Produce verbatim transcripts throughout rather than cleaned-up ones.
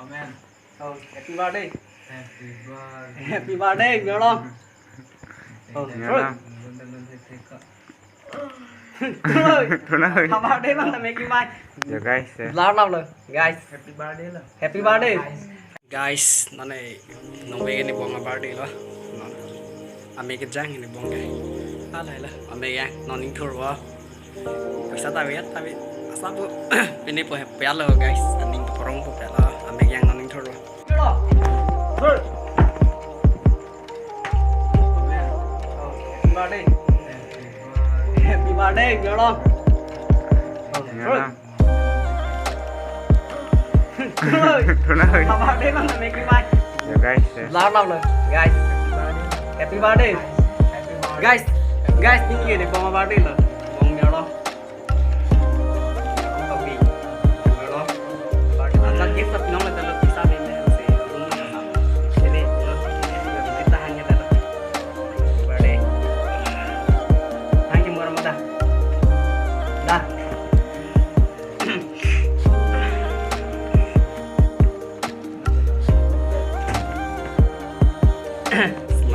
Oh, happy birthday. Happy birthday. Happy birthday, Miyolong. Oh, Miyolong. Tunai. Happy birthday bang ta meki mai. Yo guys, eh. Lar lar lo, guys. Happy birthday lo. Happy birthday. Guys, nane nonke neli bong a-birthday lo. Non. Ame kejang neli bong ke. Ala la. Ame ya, non ning thur wa. Paisa ta vet, ta vet. Asa bu. Pini po happy lo, guys. Aning paprong po pela. Ame yang non ning thur wa. Happy birthday. Happy birthday, Miyolong. Miyolong. Tunai. Happy birthday bang ta meki mai. Yo guys, eh. Lar lar lo, guys. Happy birthday. Guys, guys, neli neli bong a-birthday lo. Bong Miyolong. Bong Tobi. Miyolong. Birthday. Ansa gift ta pinong lo, talo paisa ave me. Sini, no. Kita hanya talo. Birthday. Hanya murah mudah. Dah.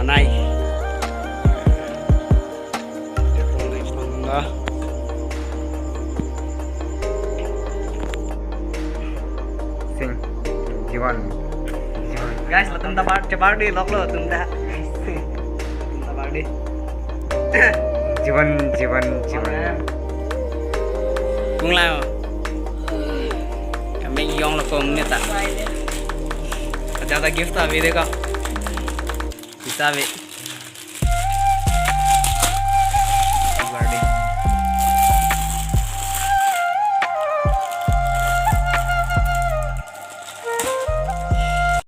Manai. Sing. Jiwan. Jiwan. Guys, latum ta bar, chebar di lok lo, latum ta. Latum ta bar di. Jiwan, jiwan, jiwan. Kung la ho. Kami yong lo kom ne ta. Ada ta gift ta ave de ko. Paisa ave.